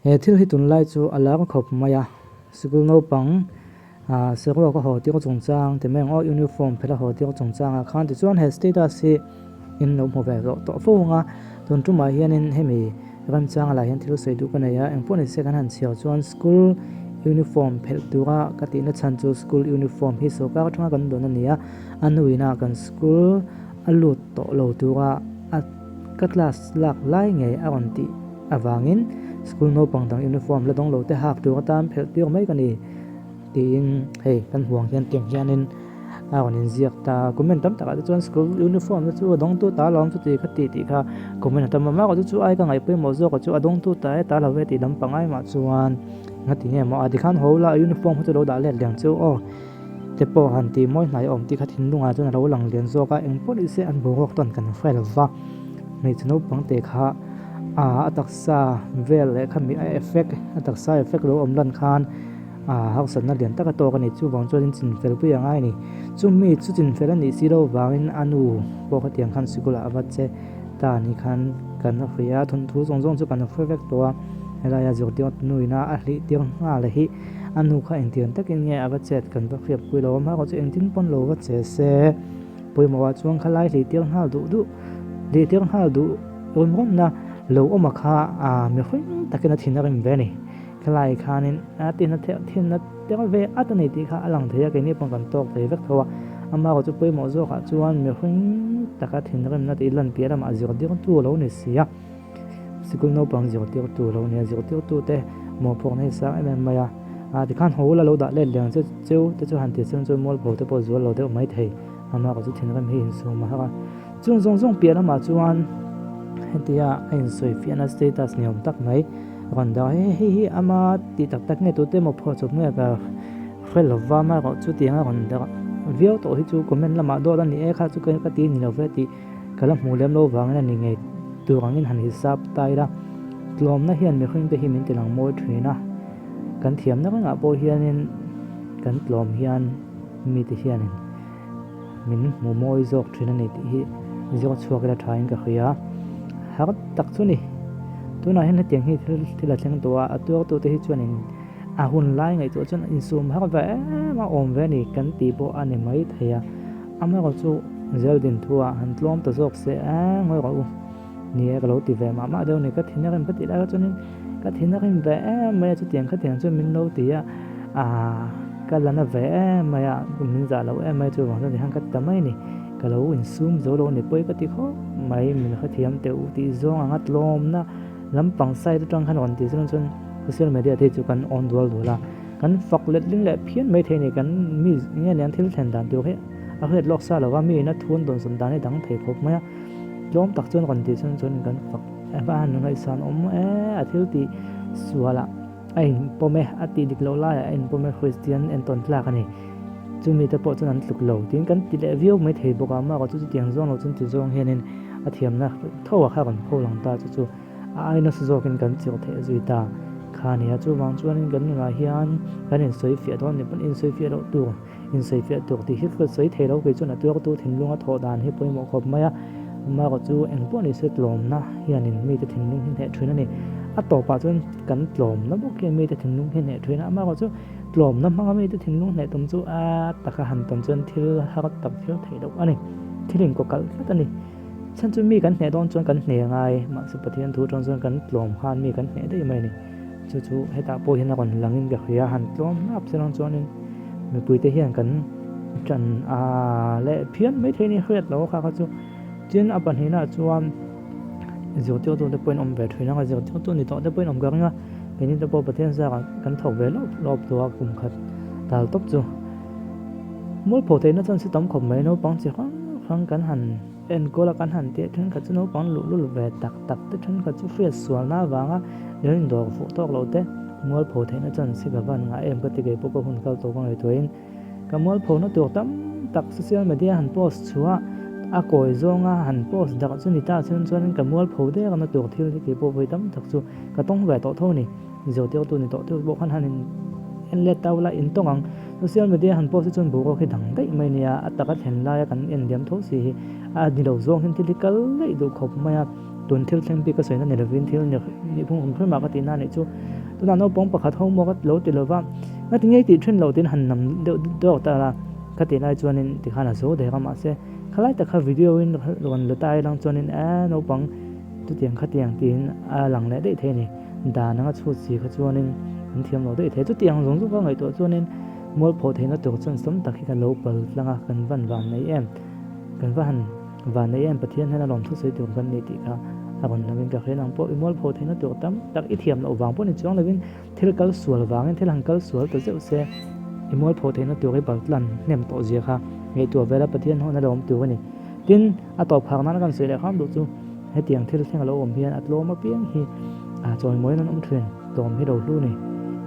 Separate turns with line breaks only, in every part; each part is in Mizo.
He thil hi tunlai chu a lar khawp mai a, sikul naupang ah saruak a haw tir chungchang ti mai ang aw, uniform phelh a haw tir chungchangah khan tichuan he status hi in lo hmu ve tawh tawh fo ang a, tun tumah hianin hemi remchanga lah hian thil sawi duh ka nei a, engpawh ni se kan han chhiar chuan school uniform phelh tura ka tihna chhan chu school uniform hi sorkar atanga kan dawn a ni a, a nuin a kan school a lut tawh lo tura a ka class lak lai ngei a rawn tih. Avangin school naupang dang uniform la dawng lo te hak tur atan phelh tir mai ka ni tiin hei kan huang hian tiang hianin a rawn inziak ta a, comment tam takah te chuan school uniform te chu a dawngtu ta lo ang chu tih kha tih tih kha comment a tam a, mahrawh chu chu ai ka ngaih pawimawh zawk a chu a dawngtu ta e ta lo ve tih lam pangai mah chuan ngati nge maw a tikhan haw la a uniform kha chu lo dah let liang chu aw te pawh han tih mawi hnai awm tih kha thinlungah chuan a lo lang lian zawk a, engpawh ni se an boruak tawn kan hre lo va hmeichhe naupang te kha. A taksa vel leh khami a effect a taksa effect lo awm lan khan ah harsatna lian tak a tawk a ni chuvang chuan in chinfel pui a ngai a ni chumi chu chinfel a nih si loh vangin a nu pawh khatiang khan sikul ah a va che ta a nih khan kan a hria a thawnthu zawng zawng chu kan hre vek tawh a helai a zirtir nu ina a hlih tir nghal hi a nu kha engtiang takin nge a va chet kan va hriat pui lo a hma erawh chu engtin pawn lo va che se pawimawh ah chuan khalai hlih tir nghal duh duh hlih tir nghal duh. Rawn rawnna lo awm a kha a mihring takin a thin a rim ve a ni. Khalai khanin a tina thinna tel ve at a ni tih kha a lang thei a, keini pawh kan tawk thei vek tho a. Amaherawhchu chu pawimawh zawkah chuan mihring taka thinrimna tih lan piah lamah zirtirtu lo ni si a, sikul naupang zirtirtu lo ni a, zirtirtute mawhphurhna hi sang em em mai a. A tikhan haw la lo dah let leh ang che cheu te chu han ti cheng chuan mualpho te pawh zual lo deuh mai thei. Amaherawhchu thinrim hi insum a har a. Chung zawng zawng piah lamah chuan hetia a insawi fiahna status ni awm tak mai rawn dah a, hei hei hi ama tih tak tak nge tute emaw phuah chawp nge ka hre lo va, amaherawh chu tiang a rawn dah viau tawh hi chu comment lamah dawt a ni e kha chu ka ti ni lo ve tih ka la hmuh lem lo vangin a ni ngei tur angin han hisap ta ila, tlawmna hian mihring te hi min ti lang mawi thin a, kan thiamna rengah pawh hianin kan tlawm hian mite hianin. Min hmu mawi zawk thin a ni tih hi zawk chhuak ila thain ka hria. Har tak chu ni. Tunah hian hetiang hi thil thil a thleng tawh a, a tuartute hi chuanin a hun lai ngaihtuah chuan insum har ve em a awm ve a ni kan tih pawh a ni mai thei a. Amaherawh chu Zeldin thua han tlawm ta zawk se a ngawi rawh u. Ni e ka lo ti ve mah mah deuh a ni. Ka thin a rem ka tih lai kha chuanin ka thin a rem ve em mai a, chutiang khatiang chuan min lo ti a, aah ka la na ve em mai a, min zah lo em mai chuvang chuan tikhan ka ti ta mai a ni. Ka lo insum zo lo a ni pawi ka ti khawp mai, min hrethiam teh u tih zawng anga tlawmna lampang side atang khan rawn tih chuan chuan social media te hi chu kan on dual dual a, kan fak letling leh phian mai thei a ni. Kan mi nge nia thil thlen dan tur hi a hriat lawk sa lo va, mi ina thu an dawn sawn dan hi dang thei khawp mai a. Tlawm tak chuan rawn tih chuan chuan kan fak a han ngaihsan awm e a thil tih sualah a inpawm e a tih dik loh laiah a inpawm e Kristian entawn tlak a ni chumi te pawh chuan an tluk lo tiin kan ti leh viau mai thei bawk a amaherawh chu chutiang zawng lo chuan ti zawng hianin a thiamna tho a kha rawn pho lang ta chu chu a ai nasa zawkin kan chirh theih zui ta kha a ni a chuvang chuanin kan nunah hian kan insawi fiah dawn ni pawn insawi fiah loh tur. Insawifiah tur tih hi ka sawi thei lo, kei chuan a tuartu thinlunga thawh dan hi pawimawh khawp mai a, amaherawh chu engpawh ni se tlawmna hianin mite thinlung hi hneh thin a ni. A tawpah chuan kan tlawmna bawk hian mite thinlung hi hneh thin a, amaherawh chu tlawmna hmanga mite thinlung hneh tum chu a taka han tawn chuan thil har tak thil theih loh a ni, thil inkawkalh tlat a ni. Chhan chu mi kan hneh dawn chuan kan hneh ngai, mahse Pathian thu atang chuan kan tlawm khan mi kan hneh daih mai a ni. Chu chu hetah pawh hian a rawn langin ka hria, han tlawm hnap se lang chuanin mipuite hian kan ṭan a leh phian maithei ni hriat lo kha kha chu. Tin, a pahnihnaah chuan zirtirtute pawhin awm ve ṭhin ang a, zirtirtu ni tawh te pawhin awm ka ring a, keini te pawh Pathian zarah kan thawk ve lawp lawp tawh a kum khat dal tawp chu. Mualpho theihna chuan si tam khawp mai, naupang chi hrang hrang kan han enkawl a, kan han tih a, thenkhat chu naupang luhlul ve tak tak te, thenkhat chu hriat sualna avanga lo indawr fuh tawk loh te, mualpho theihna chuan si ka van ngah em ka ti kei pawh ka hun kal tawh ka ngaihtuahin ka mualpho na tur tam tak social media han post chhuah a kawi zawnga han post darh chu ni ta chuan chuanin ka mualpho der na tur thil hi kei pawh vawi tam tak chu ka tawng ve tawh tho a ni. Zirtirtu ni tawh tur pawh khan han in en let tau la in tawng ang. Social media han post hi chuan boruak hi dang daih mai nia, a taka thlen laia kan en liam tho si hi a ni lo zawng hian thil hi kal daih duh khawp mai a. Tun thil thleng bik ka sawina ni lovin thil nih phung hrim hrim ah ka tihna a nih chu. Tunah naupang pakhat ho maw ka lo ti lova, ngati ngei tih thin loh tiin han nam deuh dawk ta la ka tih lai chuanin tikhan a zo der a mahse khalai tak kha video in rawn la ta ilang chuanin eh naupang chutiang khatiang tiin a lang leh daih thei a ni. Dan anga chhut si kha chuanin an thiam lo daih thei. Chutiang zawng zawng ka ngaihtuah chuanin mualpho theihna tur chuan sawm tak hi ka lo pal tlang a, kan van van nei em? Kan va han van nei em? Pathian hian a lawm thu sawi tur kan ni tih kha a rawn langin ka hria. Nang pawh i mualpho theihna tur tam tak i thiam loh vang pawh ni chuang lovin thil kal sual vangin thil han kal sual ta zeuh se i mualpho theihna tur i pal tlan hnem tawh zia kha ngaihtuah vel a Pathian hawn a lawm tur a ni. Tin, a tawp phak nana kan sawi leh kham duh chu hetiang thil thleng a lo awm hian a tlawm apiang hi a chawimawiin an awm thin. Tlawm hi lo hlu ni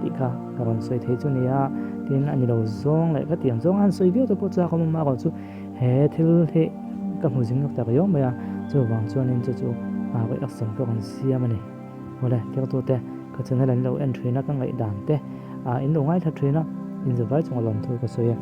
tih kha ka rawn sawi thei chu nia, tin a ni lo zawng leh ka tiang zawng a han sawi viau te pawh chak awm awm erawh chu he thil hi ka hmu zing tak riau mai a, chuvang chuanin chu chu reaction pawh kan siam a ni. Awle tirtute ka channel an lo en thin a, ka ngaihdan te in lo ngaithla thin a, inzavai chunga lawmthu ka sawi a.